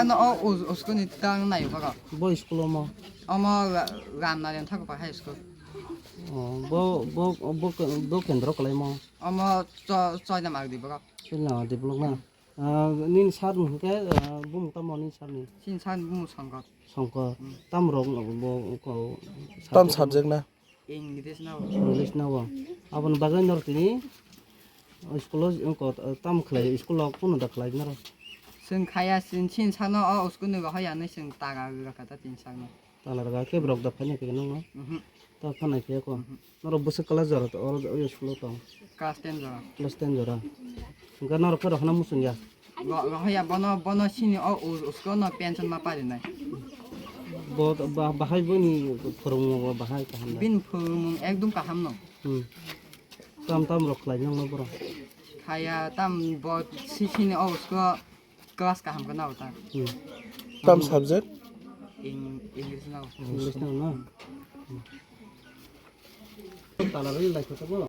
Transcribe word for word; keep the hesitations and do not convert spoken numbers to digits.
Ano o us-, uskuni tang nai baga. Bo school omo? Omo Ra-, Ramnarian Thakurpa High School. Oh, bo, bo, bo, bo kendro kalaimo? Omo Cho-, Choina Magdi baga. Choina Magdi block na? Ah, nini sir ni hwnkhe, ah, bumung tamo nini sir ni? Chini sir ni bumung Songkor. Songkor. Hmm. Tam rok bo ko Tam subject na? English na bo. English na bo. Aboni bagwi norok tini school o ko tam khlai, school o kuno da khlai naro? Chwng khaya, chini, chini sir no o school ni rohor ya hinwi chwng taga rwkha ta chini sir no. Tala rwkha khe borok da phaina khe nangno? Mhm. Ta phanai khe ko. Mhm. Norok bwswk class jora to, oro, o school o tong? Class ten jora. Class ten jora. Hwnkhe norok khe rohorna muchung ya? Bo, rohor ya, bono, bono sini o u-, usko no pension ma parinai. Bo, ba, bahai boni phwrwngmung bo bahai kaham da? Bini phwrwngmung ekdom kaham no. Hmm. Tam tam rok khlai nangno borok? Khaya tam bo si-, sini o usko class kaham khe nao ta. Hmm. Tam subject? Eng-, English nao. English nao na? Hmm. Tala rwli lai khe tamo?